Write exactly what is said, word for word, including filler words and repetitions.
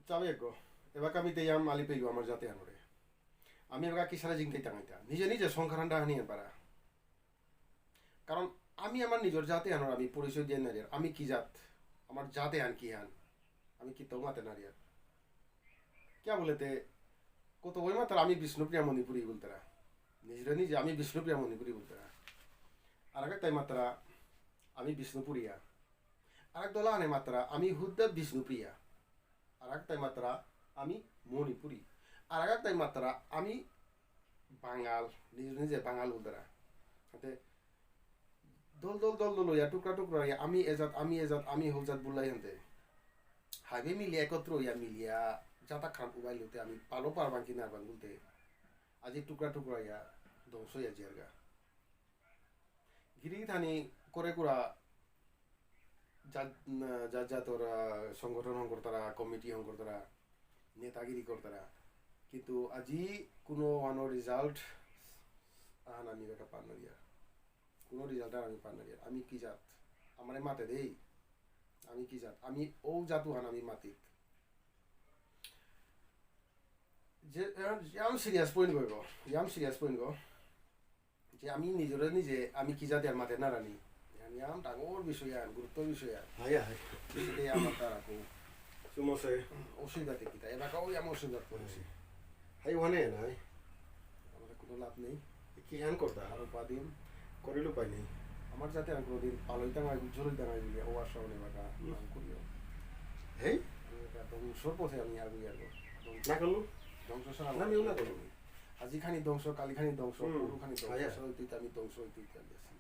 চাবি একগো, এবাকা আমি তেয়াম আলি পেলু আমার জাতে আনরে। আমি এবাকা কিসারে জিংতে টাঙাইতা। নিজে নিজে সংখ্যারান ডাহানি আনপারা। কারণ আমি আমার নিজের জাতে আনর আমি পরিচয় দিয়ে নারিয়ার। আমি কি জাত? আমার জাতে আন কি আন? আমি কি তো মাতে নারিয়ার। কিয়া বলেতে, কত বই মাত্র আমি বিষ্ণুপ্রিয়া মণিপুরী বলতারা। নিজে নিজে আমি বিষ্ণুপ্রিয়া মণিপুরী বলতারা। আর এক তাই মাত্রা আমি বিষ্ণুপুরিয়া। আর এক দলা আনে মাত্রা আমি হুদ্দা বিষ্ণুপ্রিয়া। আর এক তাই মাত্রা আমি মণিপুরী। আর এক তাই মাত্রা আমি বাঙাল, নিজে নিজে বাঙাল বলতারা। হাতে দল দল দল দল হইয়া, টুকরা টুকরা হইয়া, আমি এজাত, আমি এজাত, আমি হৌজাত বুলাই হানতে। হাইবে মিলিয়া একত্র হইয়া মিলিয়া জাতা খান উবাই লুতে আমি পালো পারবাং কি নারবাং বলতে। আজি টুকরা টুকরা হইয়া ধ্বংস হইয়া জিয়ারগা। গিরি থানি করে কুরা জাত, জাত জাতর, আহ, সংগঠন হঙকরতারা, কমিটি হঙকরতারা, নেতাগিরি করতারা। কিন্তু আজি কোনো ওয়ানো result আহান আমি বেকা পান না দিয়া। কোনো result আর আমি পান না দিয়া। আমি কি জাত? আমারে মাতে দেই। আমি কি জাত? আমি ও জাতু হান আমি মাতিক। যে, ইয়াম serious point গো, ইয়াম serious point গো। যে আমি নিজরে নিজে, আমি কি জাতি আর মাতে না রানি। ইয়াম, ইয়াম ডাঙর বিষয় আর গুরুত্ব বিষয় আর। High, high. সেটাই আমার তারা খুব সুমসে। অসুবিধা দেখি তাই। এলাকাও ইয়াম অসুবিধা পড়েছি। হাই, ওখানে নাই। আমাদের কোনো লাভ নেই। কি হান করতা? আর উপাদিন। করিল উপায় নেই। আমার জাতি আর কোনোদিন পালই টাঙাই, ঝুরই টাঙাই বলে, ও আর সামনে বাঁকা, হুম। নাম করিও। হেই? আমি এটা ধ্বংসর পথে আমি আর বই আর ধ্বংস। না করলু? ধ্বংস ছাড়া না, আমিও না করলু। আজি খানি ধ্বংস, কালি খানি ধ্বংস, হুম। পরু খানি ধ্বংস, আয়া। সব হইতে হইতে আমি ধ্বংস হইতে হইতে আমি আছি।